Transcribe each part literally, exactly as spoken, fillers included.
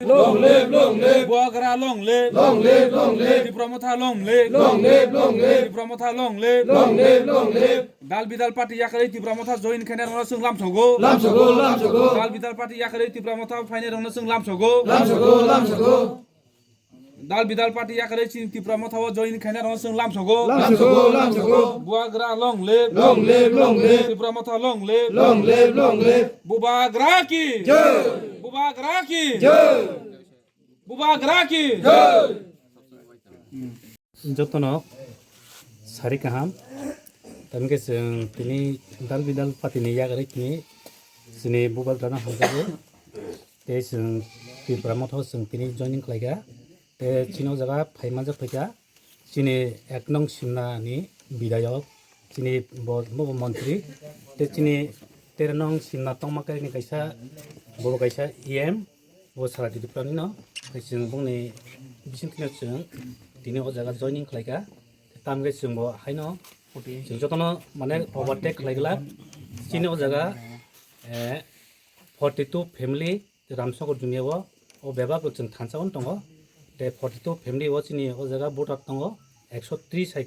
Long live, long live. Bubagra long live. Long live, long live. Tipra Motha long live. Long live, long live. Tipra Motha long live. Long live, long live. Dal bidal party yakarwi Tipra Motha join khainai rokno chwng lamsogo. Lamsogo, lamsogo. Dal bidal party yakarwi Tipra Motha phainai rokno chwng lamsogo. Lamsogo, lamsogo. Dal bidal party yakarwi chini Tipra Motha o join khainai rokno chwng lamsogo. Lamsogo, lamsogo. Bubagra long live. Long live, long live. Tipra Motha long live. Long live, long live. Bubagra ki. Jai. Bubagra ki. Jai. Bubagra ki. Jai. Jotono sari kaham. Tamkhe chwng tini dal bidal party ni yakarwi tini chini Bubagrano hamjago. Tei chwng Tipra Motha o chwng tini joining khlaikha. Tei chini o jaga phai manjak phaikha. Chini ek nong Simna ni bidayok, chini bo, bo montri, tei chini tero nong Simna tongma kari ni kaisa, bo kaisa E M, bo sara Tripura ni no, tei chwng bongni bising tino chwng tini o jaga joining khlaikha, tamkhe chwng bo haino chwng jotono mane overtake khlai glak, chini o jaga, eh, forty two family, Ramsongkor Jumia o, o bebak rok chwng thansa hwn tongo. Tei forty two family o chini o jaga voter tongo ekso tris hai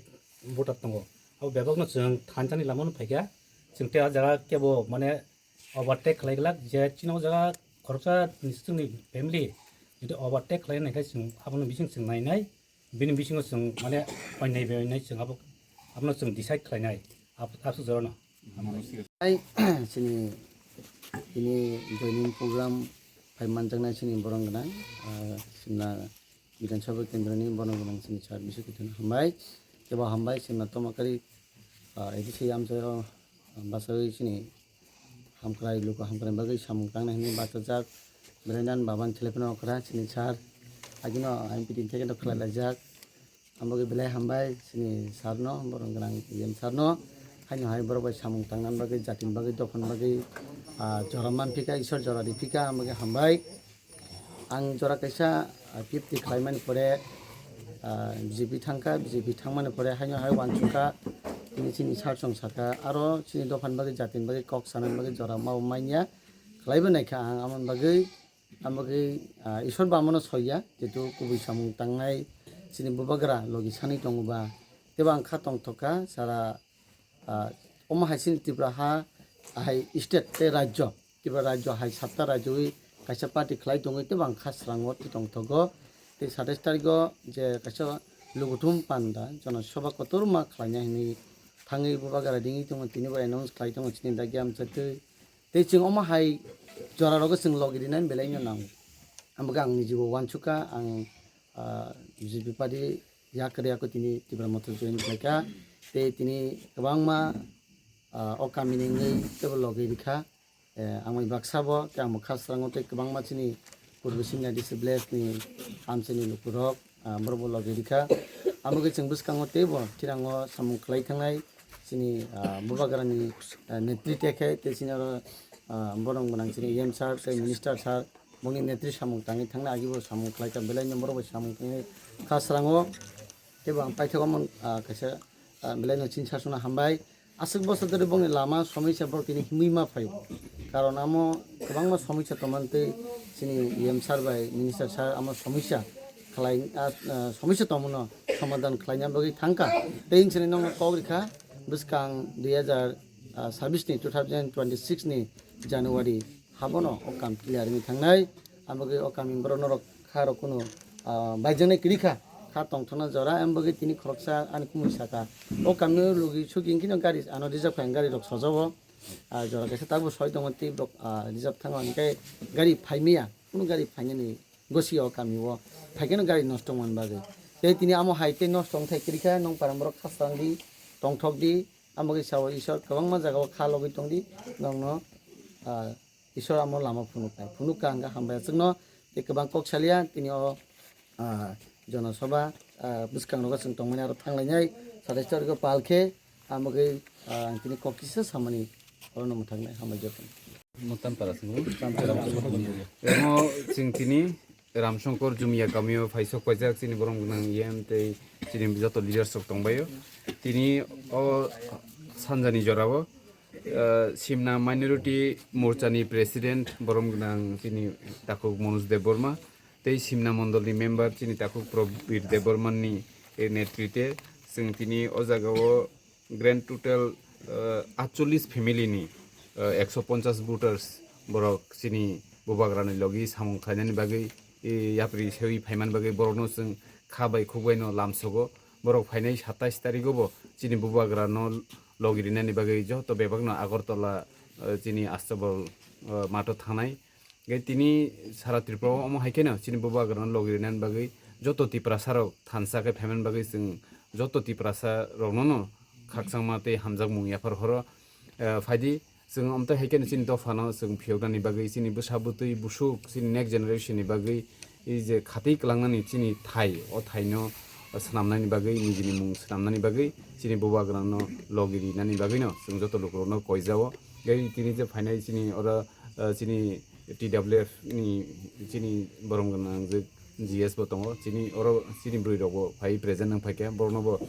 voter tongo. Abo bebak no chwng thansa ni lama no phaikha. Chwng tei o jaga kebo mane overtake khlai glak je chini o jaga khoroksa ni chwngni family jodi overtake khlai nai khe chwng abono bising chwng nai nai. Bini bisingo chwng mane oinai bai oinai chwng abo, abono chwng decide khlainai, ab-, absuk jorano. Ai, chini, chini joining program phai manjaknai chini borong gwnang, ah, Simna Bidhan Sabha Kendra ni borong gwnang chini sir Biswakithun hambai, kebo hambai Simna Tomakari, ah, A D C amchaio, ah, basawi chini hamkrai, luku hamkrai bagwi samung tangnai hwnwi bachajak. Brendan Baban telephone okra chini sir. Agino M P tin theke no khlai laijak. Ambagwi belai hambai chini sir no, borok gwnang E M sir no. Haino hai borok bai samung tangnani bagwi, jatini bagwi, dophani bagwi, ah, jora manphika, Isor jora riphika, ambagwi hambai. Ang jora kaisa, ah, fifty khlaimani pore, ah, B J P thangkha, B J P thangmani pore haino hai uansukha, tini chini sir song sakha, aro chini dophani bagwi, jatini bagwi, kok sanani bagwi jora ma manya khlaibo naikha ang, amoni bagwi, amoni bagwi, ah, Isor bo amono soiya, jehetu kubui samung tangnai chini bubagra logi sanwi tongo ba, tebo ang kha tongthokha, sara, ah, omo hai chini Tripura ha, hai state tei rajyo, Tripura rajyo hai satta rajywi kaisa party khlai tongwi tei bang kha srango twi tongthogo. Tei satais tarikgo je kaisa lukuthum panda Jana Sabha kotorma khlaina hinwi thangwi bubagra ringwi tongo, tini bo announce khlai tongo chini dagi amchatwi. Tei chwng omo hai jora rogo chwng logi rinani belai no nango. Amo khe ang nijibo uansukha, ang, ah, B J P party yak rwya kho tini Tipra Motha join khlaikha. Tei tini kwbangma, ah, o kamini wngwi teibo logi rikha. Eh, ang bai baksa bo, tei ang bo kha srango tei kwbangma chini purbo Simna D C village ni amchaini lukurok, ah, borok bo logi rikha. Amo khe chwng bwskango teibo twirango samung khlai thangnai chini, ah, bubagrani, ah, netri tekhe tei chini oro, ah, borok gwnang chini E M sir tei minister sir bongni netri samung tangwi thangnai, agibo samung khlaikha, belai no borok bai samung tangwi kha srango. Teibo ang paithago mon, ah, kaisa, ah, belai no chini sasuna hambai. Aswk bosor dhori bongni lama somisa borok tini himwi ma phaio. Karon amo kwbangma somisa tongmani tei chini E M sir bai minister sir amo somisa khlai, ah, ah, somisa tongmano somadhan khlaina bagwi thangkha. Tei chini nokno kok rikha bwskang dui hazar sabis ni, two thousand twenty six ni January habono o kam clear wngwi thangnai. Amo khe o kami borok norok kha rok kunu, ah, baijaknai kwrwi kha, kha tongthokna jora, amo khe tini khoroksa ani kumui saka. O kami o logi sugi hwnkhe no gari ano reserve kha, gari rok sojao. Ah, jora kaisa tabuk soi tongo tei borok, ah, reserve thango hwnkhe gari phaimaya, kunu gari phainani gosi o kami o phaikhe no gari nosto wngmani bagwi. Tei tini amo hai tei nosto wngthai kwrwi kha, nong para borok khasrang di, tongthok di, amo khe sao Isor kwbangma jaga o kha logwi tong di, nokno, ah, Isor amo lama phunuknai. Phunukha hwnkhe hambai aswkno, tei kwbang kok saliya, tini o, ah, Jana Sabha, ah, bwskangrogo chwng tongmani aro thanglainai, satais tarikgo pal khe, amo khe, ah, ang tini kok kisa samani orono mwthaknai, hambai jotono. Omo chwng tini Ramsongkor Jumia kamio phaisok paijak chini borom gwnang E M tei chini joto leaders rok tongbaio. Tini o sanjani jorao, ah, Simna Minority Morcha ni President borom gwnang chini takhuk Manoj Debbarma, Tei Simna Mondolni member chini takhuk Probir Debbarmani, eh, netrite chwng tini o jagao grand total, eh, atchollis family ni, eh, ekso ponchas voters borok chini bubagrani logi samung khlainani bagwi, eh, yapri sewi phaimani bagwi borokno chwng kha bai khuk baino lamsogo. Borok phainai satais tarigo bo chini bubagrano logi rinani bagwi joto bebakno Agartala, eh, chini Astabal, eh, matho thangnai. Ge tini sara Tripura o omo hai kheno chini bubagrano logi rinani bagwi joto Tiprasa rok thansa khe phaimani bagwi chwng joto Tiprasa rokno no khakchangma tei hamjakmung yaphar horo. Eh, phaidi chwng omtwi hai kheno chini dophano chwng phiyoknani bagwi, chini bwsa bwtwi busuk, chini next generation ni bagwi, i je khatwi kwlangnani chini thai, o thaino swnamnani bagwi, nijini mung swnamnani bagwi, chini bubagrano logi rinani bagwino chwng joto lukurokno koijao. Tei tini je phainai chini oro, eh, chini T W F ni chini borom gwnang je G S bo tongo, chini oro chini bwrwi rokbo phai present wng phaikha, borokno bo,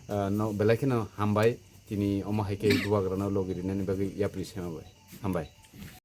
eh, no belai kheno hambai, tini omo hai khe bubagrano logi rinani bagwi yapri sema bai. Hambai.